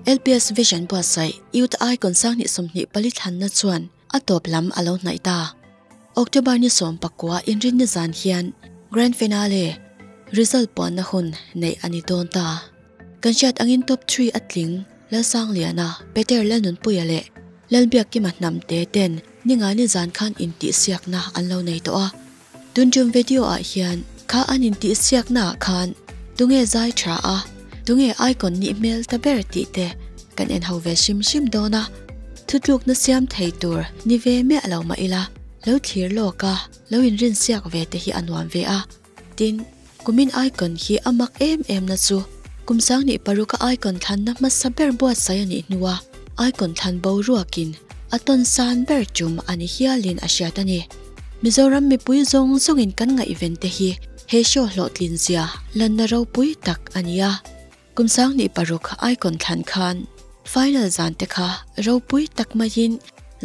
LPS Vision buatsaih Youth Icon 2024 thlanna chuan a tawp lam a lo hnaih ta. October ni 19 inrinni zan hian Grand Finale result puanna hun neih a ni dawn ta. Kan hriat angin top 3 a tling Lalsangliana, Peter Lalnunpuia leh Lalbiakkima hnamte ten ningani zan khan intihsiakna an lo nei tawh a. Tuntum video ah hian kha an intihsiakna ah khan tunge zai tha a, tunge icon nih hmel ta ber tih te kan en ho ve hrim hrim dawn a. Thutlukna siam thei tur ni ve miah lo mah ila, lo thlir lawk a, lo inrinsiak ve te hi a nuam ve a. Tin, kumin icon hi a mak em em na chu kum 2006 a icon thlanna hmasa ber buatsaih a nih hnua icon thlan boruakin a tawn san ber tum a ni hialin a hriat a ni. Mizoram mipui zawng zawngin kan ngaihven te hi he show hlawhtlin zia lanna ropui tak a ni a. Kum 2006 icon thlan khan final zan te kha ropui tak maiin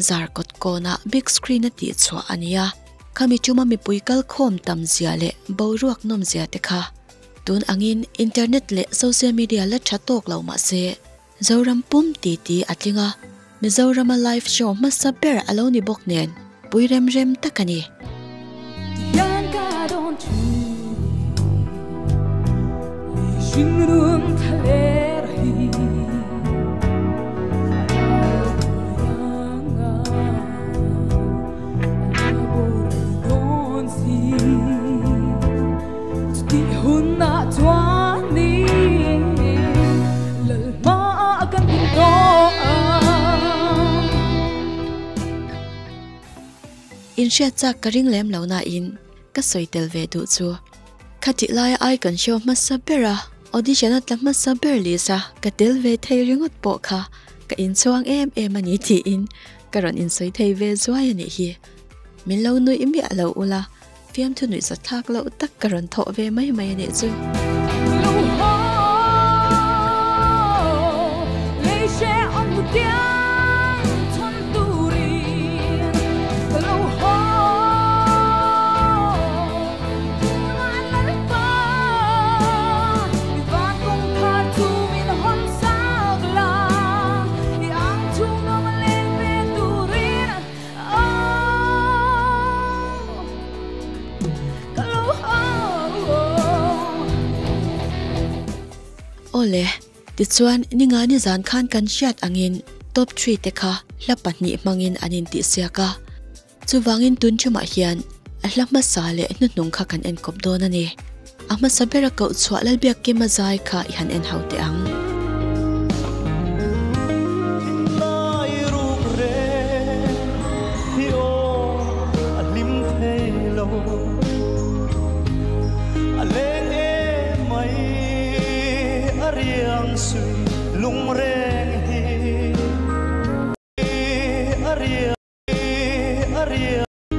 zar kawt kawnah big screen a tih chhuah a ni a. Khami tuma mipui kal khawm tam zia leh boruak nawm zia te kha tun angin internet leh social media la tha tawk lo mah se Zoram pum ti ti a tling a, Mizorama live show hmasa ber a lo ni bawk nen pui rem rem tak a ni. Inhriat chak ka ring lem lo nain ka sawi tel ve duh chu. Khatih laia icon show hmasa bera audition a tla hmasa ber list a ka tel ve thei ringawt pawh kha ka inchhuang em em a ni tiin ka rawn insawi thei ve zuai a nih hi. Min lo nuih miah lo ula, fiamthu nuihza thlak loh tak ka rawn thawh ve mai mai a nih chu. Awle, tichuan ningani zan khan kan hriat angin top 3 te kha hla pahnih hmangin an intihsiak a. Chuvangin tun thumah hian a hla hmasa leh hnuhnung kha kan enkawp dawn a ni. A hmasa bera koh chhuah Lalbiakkima zai kha i han en ho teh ang.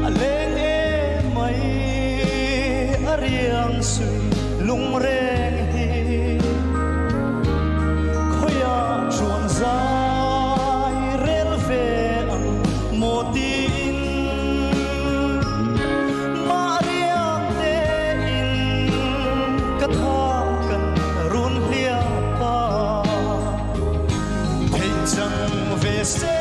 A leng em mai a riang sui lungreng hi khawiah chuan zai rel ve ang maw tiin mah riak tein ka tha kan run hliap a theih chang ve se.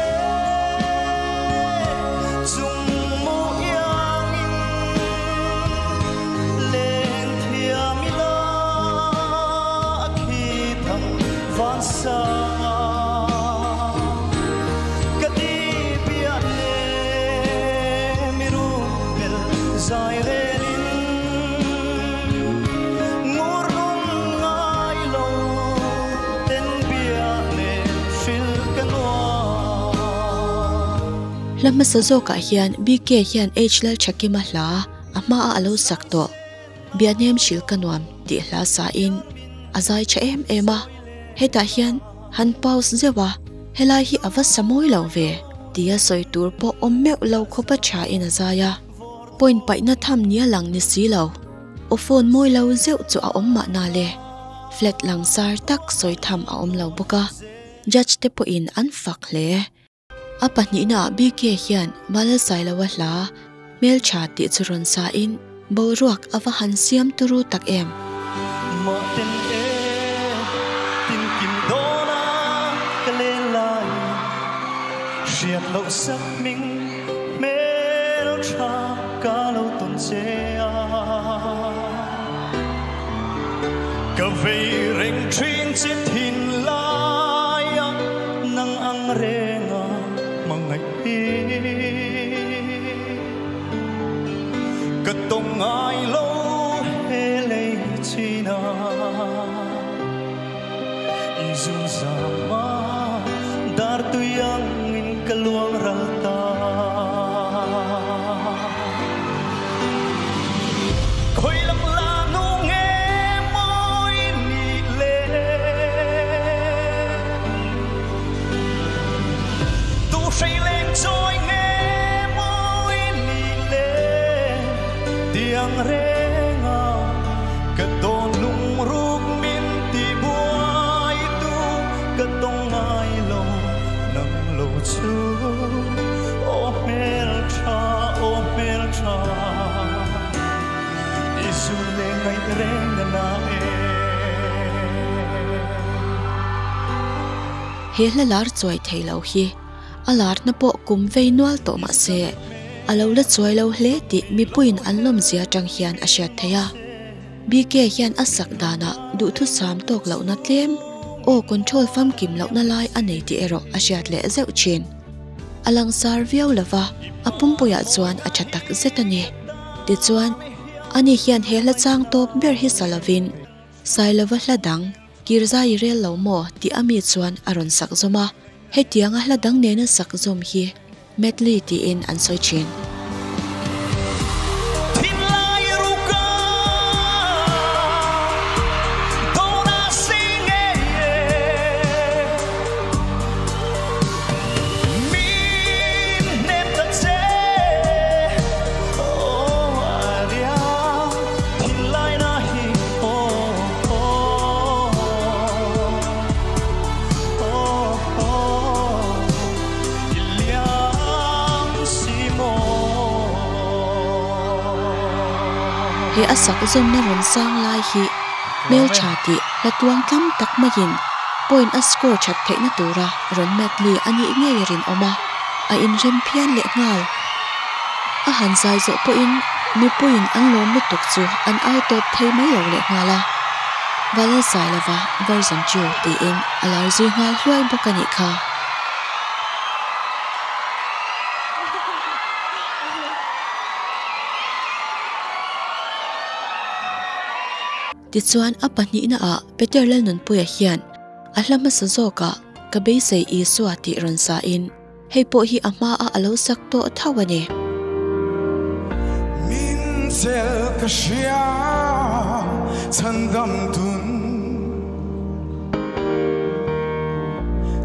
Hla hmasa zawkah hian BK hian H Lalthakima hla a hmaah a lo sak tawh. Biahnem hrilh ka nuam tih hla sain a zai tha em em a. Hetah hian han pause zeuh a, helai hi a va sa mawi lo ve tia sawi tur pawh awm meuh lo khawpa thain a zai a. Point paihna tham nia lang ni si lo. Aw phone mawi lo zeuh chu a awm mahna le. Flat langsar tak sawi tham a awm lo bawk a, judge te pawhin an fak hle. A pahnihnaah BK hian Malalsailoa hla hmeltha tih chu rawn sain boruak a va han siam turu tak em. Mah ten e, tin kim dawn a, That loh sakhming hmel tha ka lo tawn che a. Ka vei reng thin che thinlaia nang ang renga hmangaih hi. Ka tawng ngai lo he lei chin a. I zun zam a, dar tui angin ka luang ral ta. Khawi lang la nu nge mawi ni le? Tu hrei leng chawi nge mawi ni le? Tiang reng a ka dawn lungruk min ti buai tu ka tawng ngai lo nang lo chu aw hmel tha aw hmel tha i zu le ngaih reng a na e. He hla lar chuai thei lo hi a larna pawh kum vei nual tawh mah se a lo la chuai lo hle tih mipuiin an lawmzia atang hian a hriat theih a. BK hian a sak danah duhthusam tawk lohna tlem, aw control famkim lohna lai a nei tih erawh a hriat leh zeuh thin. A langsar viau lova, a pumpuiah chuan a tha tak zet a ni. Tichuan, ani hian he hla chang tawp ber hi sa lovin, Sailova hla dang, Kirzai i rel lo maw tih ami chuan a rawn sak zawm a, hetianga hla dang nena sak zawm hi Medley tiin an sawi thin. Thinlai ruka dawna sei ngei e. Min hnem ta che aw a riang thinlai na hi aw aw aw aw. I liam si maw? He a sak zawmna rawn sang lai hi hmeltha tih hla tuang tlam tak maiin point a score that theihna tura rawn medley a nih ngei a rinawm a, a inrem phian leh nghal. A han zai zawh pawhin mipuiin an lawm lutuk chu an au tawp thei mai lo leh nghal a, Valalsailova version chu tiin a lar zui nghal hluai bawk a nih kha. Tichuan a pahnihna ah Peter Lalnunpuia hian a hla hmasa zawkah Ka beisei Isua tih rawn sa in hei pawh hi a hma a alo sak tawh tho a ni. Min chel ka hria chhandam tun.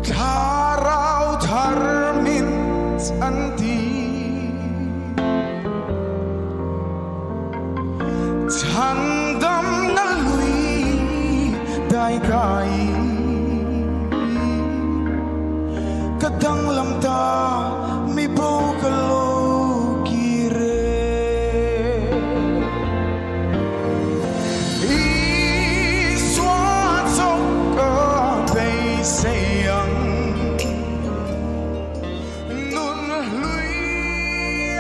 Thlarau thar min chan ti. Chhandamna lui dai kai. Ka danglam ta mi bo ka lo kir e. Isua chawk ka beisei ang. Nun hlui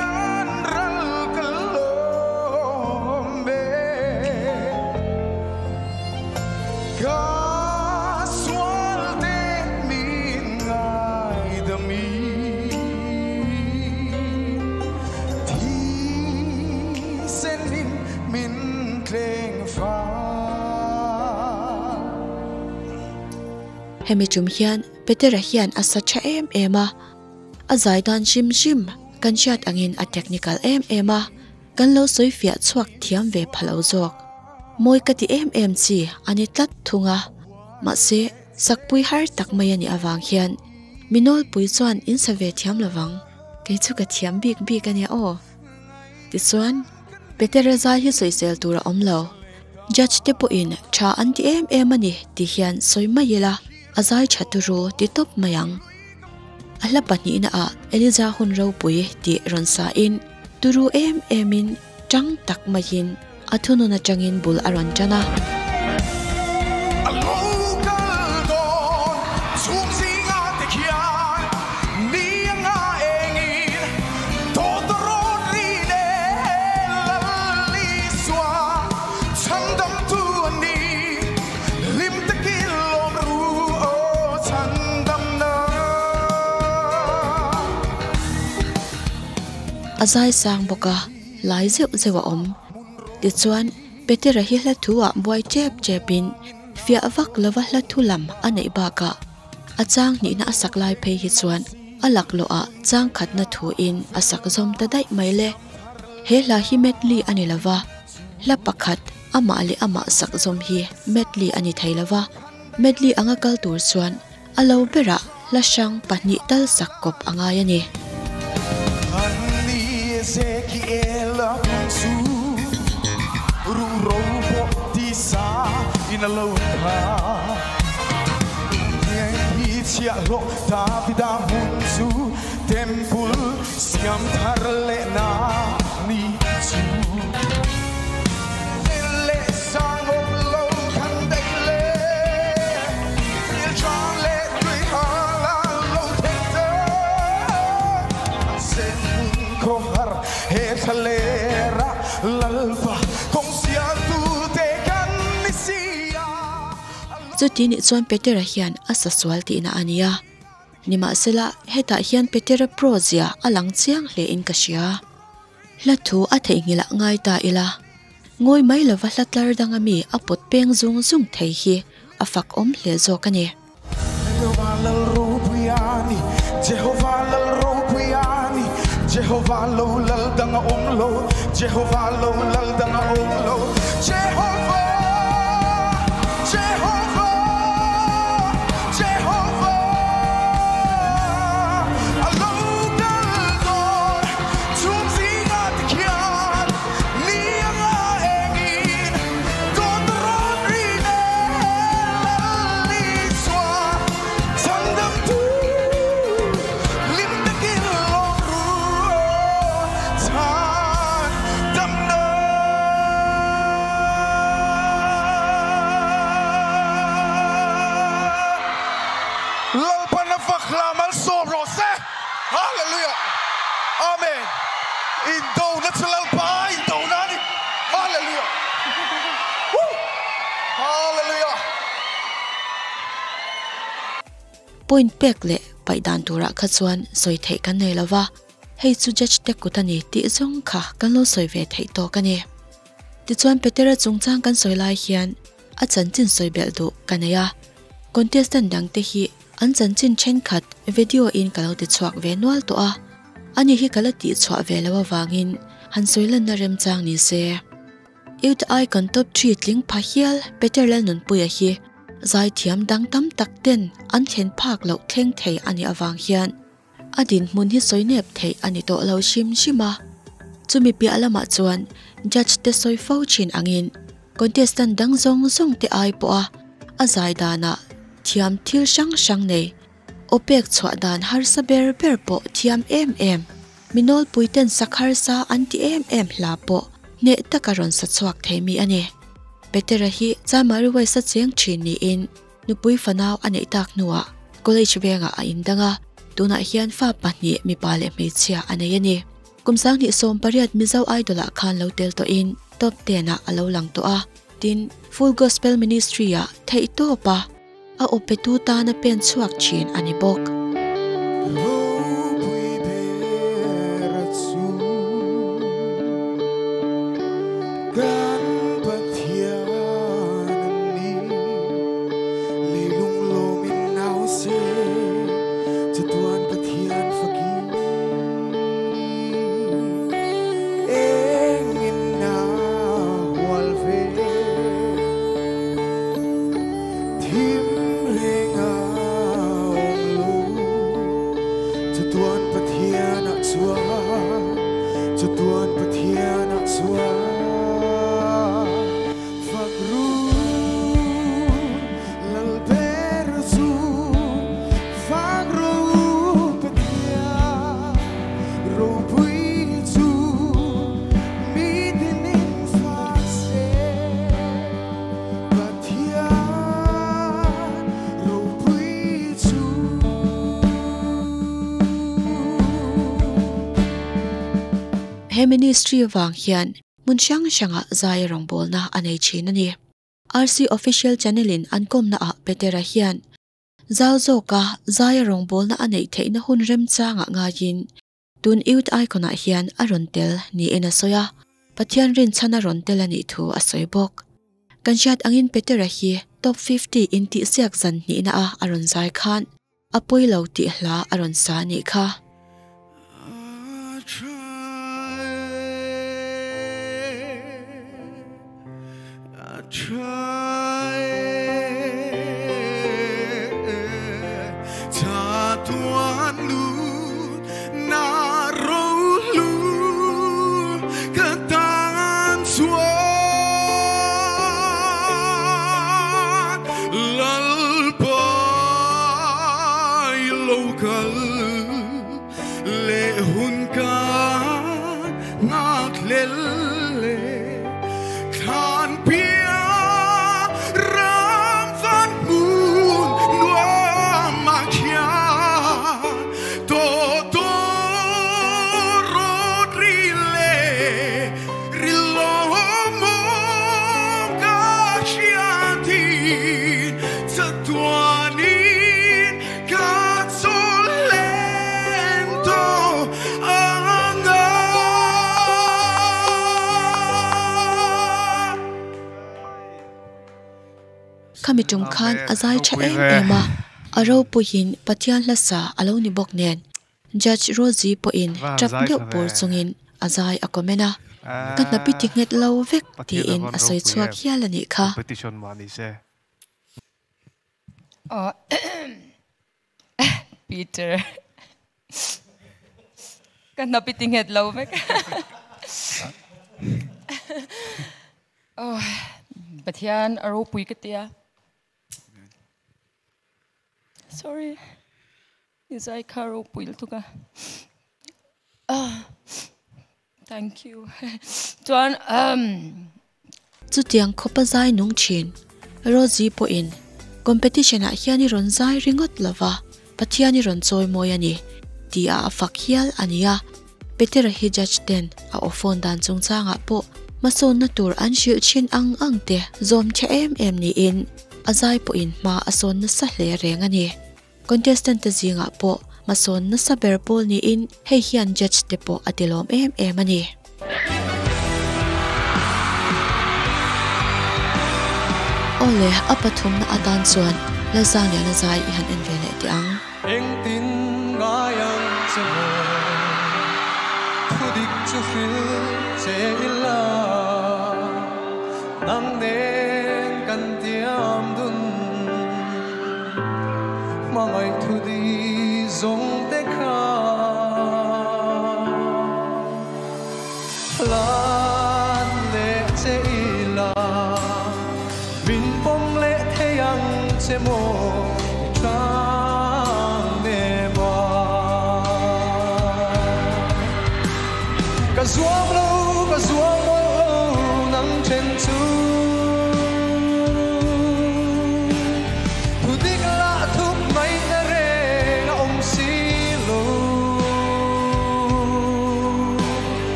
an ral ka lawm e. Ka sual te min ngaidam i. Thisenin min tleng fai. Hemi tum hian Petera hian a sa tha em em a, a zai dan hrim hrim kan hriat angin a technical em em a, kan lo sawi fiah chhuak thiam ve pha lo zawk. Mawi ka ti em em chi a ni tlat thung a, mahse sakpui har tak mai a nih avang hian mi nawlpui chuan in sa ve thiam lovang, kei chu ka thiam bik bik a nia aw. Tichuan, Petera zai hi sawisel tur a awm lo. Judge te pawhin tha an ti em em a ni ti hian sawi mai ila, a zai tha turu ti tawp mai ang. A hla pahnihna ah Eliza hun ropui tih rawn sa in turu em em in tang tak maiin a thunun atangin bul a rawn tan a. A lo kal dawn chhung zinga te khian mi a ngai A zai sang bawk a, lai zeuh zeuh a awm. Tichuan, Petera hi hla thu ah buai tep tep in fiah vak lova hla thu lam a neih bakah a chang hnihna a sak lai phei hi chuan a laklawh ah chang khatna thu in a sak zawm ta daih mai le. He hla hi medley a ni lova, hla pakhat amah leh amah sak zawm hi medley a ni thei lova, medley anga kal tur chuan A lo berah hla hrang pahnih tal sak kawp a ngai a ni. An ni Ezekiel a hun chu ruhro pawh tisa in a lo kha. Heng hi chhiahhlawh Davida hmun chu Temple siam thar lehna ni chu. Chuti nih chuan Petera hian a sa sual tihna a ni a. Nimahsela, hetah hian Petera pro zia a lang chiang hle in ka hria. Hla thu a theihnghilh ah ngai ta ila, ngawi mai lova hla tlar danga mi a pawt peng zung zung thei hi a fak awm hle zawk a ni. Jehovah lal ropui a ni, Jehovah lal ropui a ni, Jehovah lo lal dang a awm lo, Jehovah lo lal dang a awm lo, Jehovah, Jehovah, Jehovah a lo kal dawn. Chhum zinga te khian ni anga engin dawt rawn ri nen lal Isua chhandam tu hlim takin lawm ru chhandam na. Lalpan a fak hla malsawm rawh se. Hallelujah Amen Indona chu Lalpa indona a ni Hallelujah Woo Hallelujah. Point pek leh paih dan turah kha chuan sawi theih kan nei lova, hei chu judge te kut a ni tih zawng kha kan lo sawi ve theih tawk a ni. Tichuan Petera chungchang kan sawi lai hian a chanchin sawi belh duh ka nei a, contestant dangte hi An chanchin thenkhat video in ka lo ti chhuak ve nual tawh a, ani hi ka la tih chhuah ve lo avangin han sawi lanna remchang ni se. Youth Icon Top Three tling pha hial Peter Lalnunpuia hi zaithiam dang tam tak ten an thlen phak loh thleng thei a nih avang hian A dinhmun hi sawi nep theih a ni tawh lo hrim hrim a. Chumi piah lamah chuan judge te sawi fo thin angin contestant dang zawng zawng te ai pawha a zai danah thiam thil hrang hrang nei, aw pek chhuah dan harsa ber ber pawh thiam em em, mi nawlpui ten sak harsa an ti em em hla pawh hneh taka rawn sa chhuak thei mi a ni. Petera hi Chamari West a cheng thin niin Nupui fanau a neih tak hnuah college vengah a indang a, tunah hian fa pahnih mipa leh hmeichhia a nei a ni. Kum 2018 Mizo Idol-ah khan lo tel tawhin top ten-ah a lo lang tawh a, tin, Full Gospel Ministry-ah theihtawpa a awpetu tana pen chhuak thin a ni bawk. Ropui ber a chu kan Pathian a ni. Leilung lawmin nau se chatuan Pathian fakin engin a hual ve. Thim reng a awm lo, chatuan Pathian ah chuan, chatuan Pathian ah chuan fak ru Lal ber chu fak ru Pathian ropui chu mi tinin fak se. Pathian ropui chu. He ministry vang hian hmun hrang hrangah zai rawngbawlna a nei thin a ni. RC Official Channel in an kawmna ah Petera hian zau zawka zai rawngbawlna a neih theihna hun remchangah ngaiin Tun Youth Icon ah hian a rawn tel niin a sawi a, Pathian rinchhan a rawn tel a nih thu a sawi bawk. Kan hriat angin Petera hi Top 50 intihsiak zan hnihna a a rawn zai khan a pawi lo tih hla a rawn sa a nih kha. Khami tum khan a zai tha em em a, a ropuiin Pathian hla sa a lo ni bawk nen Judge Rosie pawhin tap deuh pur chungin a zai a comment a, Ka hnapi ti nghet lo vek tiin a sawi chhuak hial a nih kha. Peter Ka hnapi ti nghet lo vek. Pathian a ropui ka tia. Sorry. I zai kha ropui lutuk a. Thank you. Chuan um. Chutiang khawpa zai nung thin Rosie pawhin competition ah hian i rawn zai ringawt lova Pathian i rawn chawi mawi a ni tih a a fak hial a ni a. Petera hi judge ten a aw phone dan chungchangah pawh hmasawnna tur an hrilh thin ang ang te zawm tha em em niin a zai pawhin hma a sawn nasa hle reng a ni. Contestant te zingah pawh hmasawn nasa ber pawl niin hei hian judge te pawh a tilawm em em a ni. Awle, a pathumna atan chuan Lalsangliana zai i han en ve leh teh ang. Engtin ngai ang che maw? Thudik chu hrilh che ila, nang nen kan tiam dun. Hmangaih thudi zawng te kha hlan leh che ila, min pawm leh thei ang che maw i chang nem a. Ka zuam lo, ka zuam mawlh lo nang then chu. Thu dik lah thup ngaihna reng a awm si lo.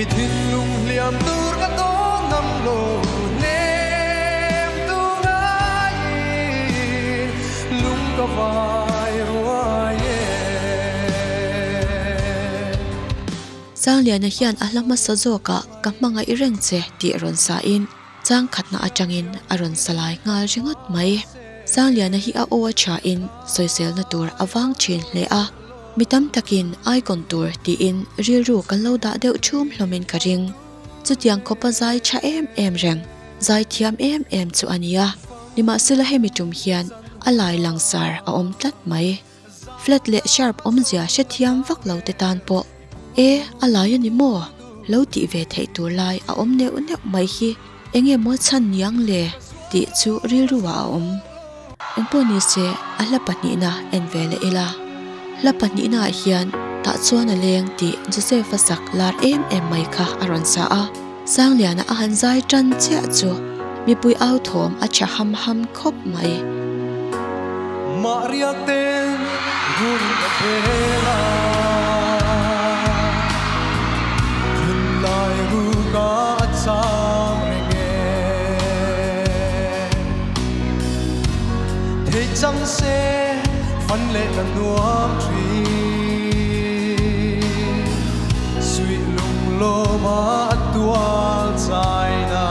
I thinlung hliam tur ka tawn ngam lo, hnem tu ngaiin lung ka vai ruai e. Sangliana hian a hla hmasa zawkah ka hmangaih reng che tih rawn sain Chang khatna atangin a rawn sa lai nghal ringawt mai. Sangliana hi a aw a thain sawiselna tur a vang thin hle a, mi tam takin icon tur tiin rilru kan lo dah deuh thum hlawmin ka ring. Chutiang khawpa zai tha em em reng, zai thiam em em chu a nia. Nimahsela hemi tum hian a lai langsar a awm tlat mai. Flat leh sharp awmzia hrethiam vak lo te tan pawh e a lai a ni maw? Lo tih ve theih tur lai a awm neuh neuh mai hi eng nge maw chhan niang le tih chu rilru ah a awm. Engpawh ni se a hla pahnihna en ve leh ila. Hla pahnihna ah hian tah chuan a leng tih Joseph a sak lar em em mai kha a rawn sa a. Sangliana a han zai tan chiah chu mipui au thawm a tha ham ham khawp mai. Mahriak ten hun a khel a, thinlai ruk a cham reng e. Theih chang se fan leh ka nuam thin. Lawma tual chaina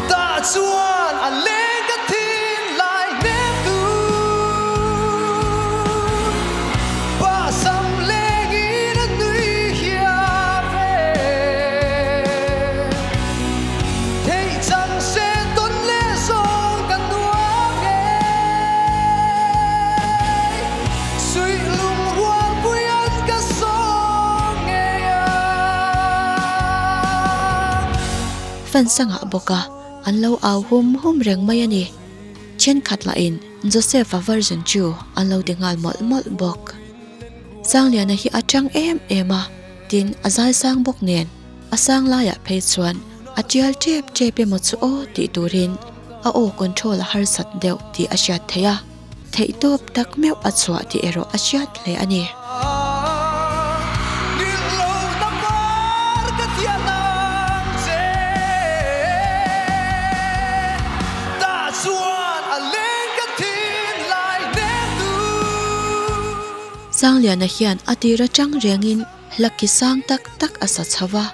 Ta chuan a leng ka thin lai nem tu Pa sam lengin a nui hia ve Thei chang se tawn leh zawng ka nuam ngei Suih lung rual puian ka sawm ngei ang. Fans a ngah bawk a, an lo au hum hum reng mai a ni. Thenkhat lahin Joseph-a version chu an lo ti nghal mawlh mawlh bawk. Sangliana hi a tang em em a, tin a zai sang bawk nen a sang laiah phei chuan a tial tep tep emaw chu aw tih turin a aw control a harsat deuh tih a hriat theih a, theihtawp tak meuh a chhuah tih erawh a hriat hle a ni. Sangliana hian a tir atang rengin hla ki sang tak tak a sa chho va,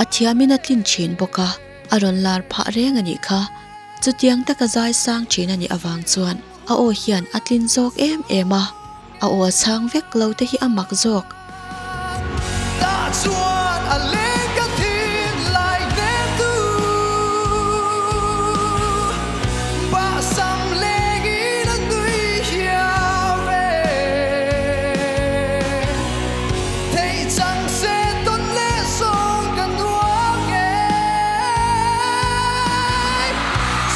a thiamin a tlin thin bawk a, a rawn lar phah reng a nih kha. Chutiang taka zai sang thin a nih avang chuan a aw hian a tlin zawk em em a, a aw a chhang vek lo te hi a mak zawk. Tah chuan a leng ka thin lai hnem tu Bahsam lengin a nui hiau ve Thei chang se tawn leh zawng ka nuam ngei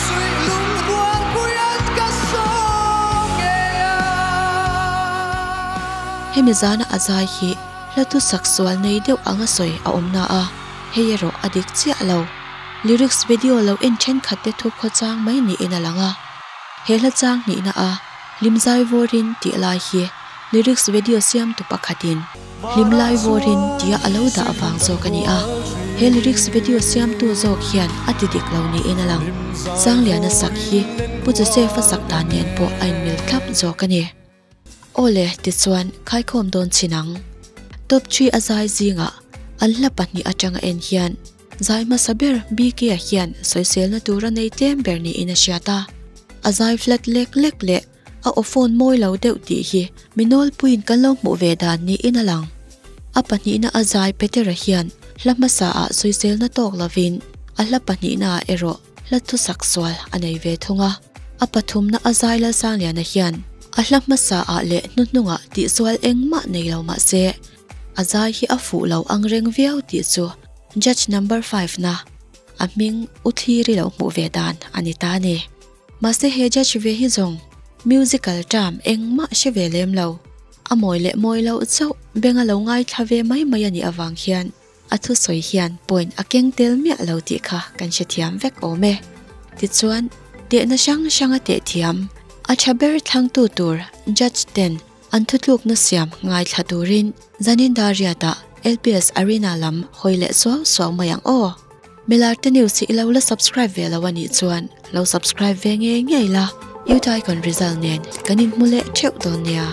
Suih lung rual puian ka sawm ngei a. Hemi zana a zai hi hla thusak sual nei deuh anga sawi a awm na a, hei erawh a dik chiah lo. Lyrics video lo en thenkhat te thu khawchang mai niin a lang a. He hla chang hnihna a Hlimzai Vawrin tih lai hi lyrics video siamtu pakhatin Hlimlai Vawrin tia a lo dah avang zawk a ni a. He lyrics video siamtu zawk hian a ti dik lo niin a lang. Sangliana sak hi Pu Joseph-a sak dan nen pawh a inmil thlap zawk a ni. Awle, tichuan khaikhawm dawn chin ang. Top thi a zai zingah an hla pahnih atanga en hian zai hmasa ber BK-a hian sawiselna tur a nei tlem ber niin a hriat a. A zai flat lek lek leh a aw phone mawi lo deuh tih hi mi nawlpuiin kan lo hmuh ve dan niin a lang. A pahnihna a zai Petera hian hla hmasaah sawiselna tawk lovin a hla pahnihnaah erawh hla thusak sual a nei ve thung a, a pathumna a zai Lalsangliana hian a hla hmasa ah leh hnuhnungah tihsual engmah nei lo mah se a zai hi a fuh lo ang reng viau tih chu Judge number five na a hming u thliri lo hmuh ve dan a ni ta a ni. Mahse he judge ve hi zawng musical term engmah hre ve lem lo, a mawi leh mawi loh chauh benga lo ngaithla ve mai mai a nih avang hian A thusawi hian point a keng tel miah lo tih kha kan hrethiam vek awm e. Tichuan, tehna hrang hranga teh thiam, a tha ber thlangtu tur judge ten an thutlukna siam ngaithla turin zanin Dariat-ah LPS Arena lam hawi leh suau suau mai ang aw. Milarte News hi i lo la subscribe ve lo a nih chuan lo subscribe ve ngei ngei la, Youth Icon result nen kan inhmu leh theuh dawn nia.